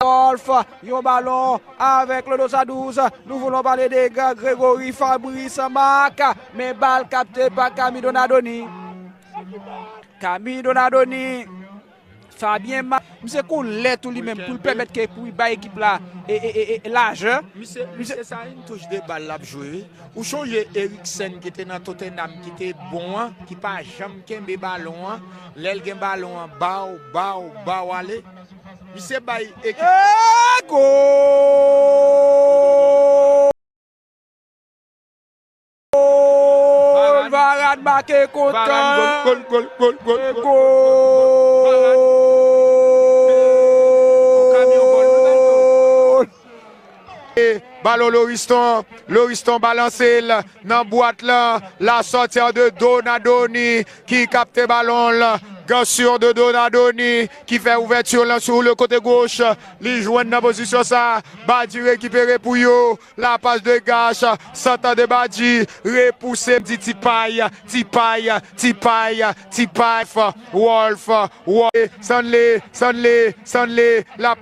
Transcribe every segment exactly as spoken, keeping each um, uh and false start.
Wolf, yon balon avèk le dos à douze. Nou voulons parler de Gregory Fabrice Marc. Men bal kapte pa Camille Donadoni. Camille Donadoni. Fabien Ma, misye gon lè tou li menm pou l pèmèt ke pou l bay ekip la e, e, e, e lajè. Misye, misye sa yon touch de bal l ap jwe, wi. Ou chonje Eriksen ki te nan Tottenham, ki te bon an, ki pa janm kenbe balon an. Lè l gen balon an, baw, baw, baw ale. Misye bay ekip. E gol! Gol! Varane make kontan. Varane, gol, gol, gol, gol, gol, gol, gol, gol, gol, gol. Varane. Gol. Kamyon gol, wi, Bertho. E balon Loriston, Loriston balanse l nan bwat lan, la sortie de Donadoni ki kapte balon l, gansyon de Donadoni ki fè ouvèti lan sou le kote goch, li jwenn nan pozisyon sa, Badi rekipere pou yo, la passe de Gash, Satan de Badi, repouse, di Tipay, Tipay, Tipay, Tipay, Wolf, Wolf, Stanley, Stanley, Stanley, la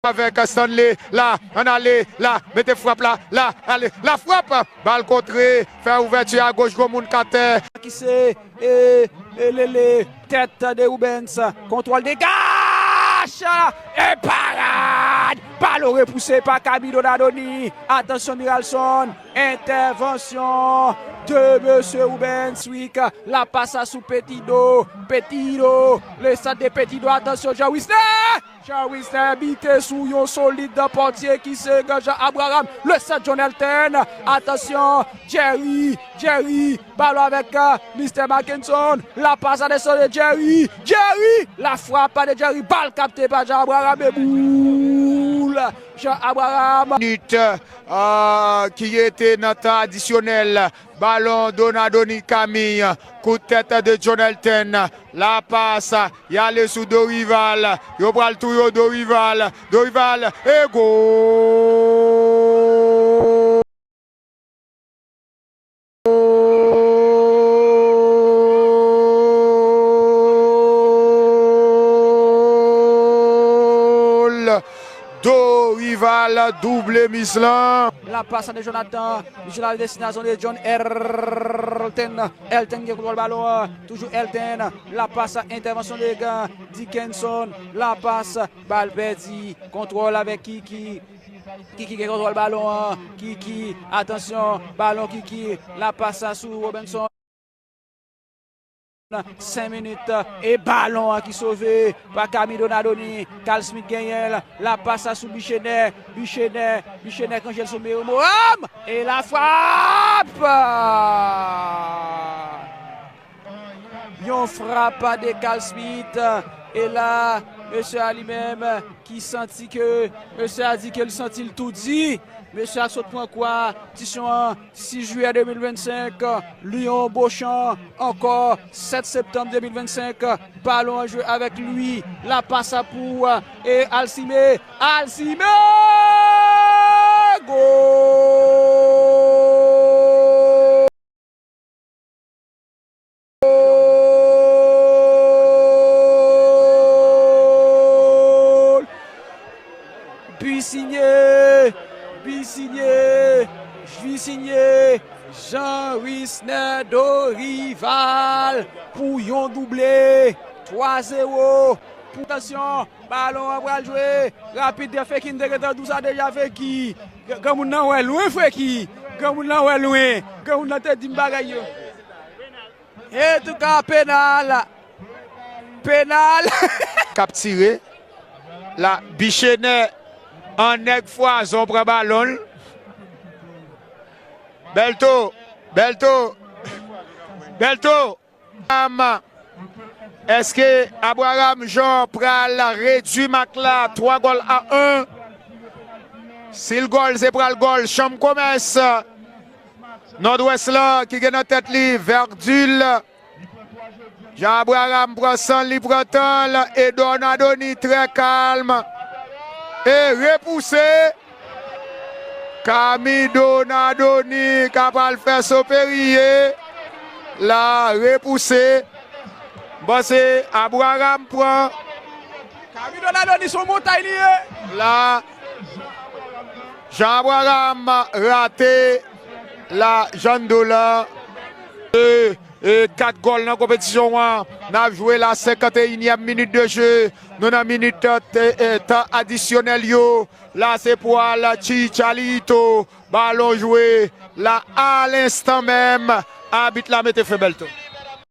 avèk Stanley, la, ann ale, la, mete frap la, la, ale, la frap, bal kontre, fè ouvèti a goch, gwo moun k atè. Ki se, e, e, Lele, tèt de Rubens, kontwòl de Gash, e parad, balon repouse pa Camille Donadoni, atansyon Miralson, entèvansyon de mesye Rubens Wick, la pase sou Petido, Petido, le sant de Petido, atansyon Jean Wisner! Jean Wisner bite sou yon solid pòtye ki se Jean Abraham. Le sant John Elton. Atansyon, Jerry, Jerry, balon avèk, euh, Mister Mackenson. La passe à Nelson de Jerry. Jerry, la frappe de Jerry. Bal kapte pa Jean Abraham e boul. Jean Abraham. Minit, euh, ki ete nan tan adisyonèl. Balon Donadoni Camille, kout tèt de John Elton, la passe, y ale sou Dorival, yo pral touye Dorival, Dorival, e gol! Dorival double mis lan. La passe de Jonathan. Michel al destinasyon de John Elton. Elton gen kontwòl balon an. Toujou Elton. La passe, entèvansyon de Dickenson. La passe, bal pèdi. Kontwòl avèk Kiki. Kiki gen kontwòl balon an. Kiki, atansyon, balon Kiki. La passe sou Robinson. Senk minit, e balon an ki sove pa Camille Donadoni. Carl Smith genyen l. La passe sou Bichener. Bichener, Bichener k ranje l sou Mero Moram. E la frap! Yon frap de Carl Smith. E la, mesye a li menm ki santi ke, mesye a di ke l santi l toudi. Mesye a sot pran kwa, tisyon an, sis jiyè de mil vennsenk, Lyon Beauchamp, ankò, sèt septanm de mil vennsenk, balon an jwe avèk Louis, la passe pou, euh, e Alcimé, Alcimé! Gol! Gol! Bi sinye, bi sinye, bi sinye, Jean Wisner Dorival pou yon double, twa zewo pou, atansyon, balon an pral jwe rapid, Fekin te gentan di w sa deja, Feki. Granmoun nan wè lwen, Feki. Granmoun nan wè lwen. Granmoun nan te di m bagay yo. Antouka, penal. Penal. K ap tire. La, Bichener an nèg fwazon pran balon l. Bèlto, Bèlto, Bèlto. Èske Abraham Jean pral redui mak la twa gòl a en? Si l gòl, se pral gòl chanm komès Nòdwès lan ki gen nan tèt li Verdul. Jean Abraham pran san l, li pran tan l, e Donadoni trè kalm e repouse. Kami Donadoni ka pral fè Soperiye la repouse. M panse Abraham pran Camilo Ladoni se yon montay li ye. La, Jean Abraham rate la Jeanne Dolan. E, e, kat gòl nan konpetisyon an. N ap jwe la senkannteyinyèm minit de jeu. Nou nan minit te- e, tan adisyonèl yo. La se pou al Chicharito. Balon jwe la a lenstan menm. Abit la mete fen bèl tan.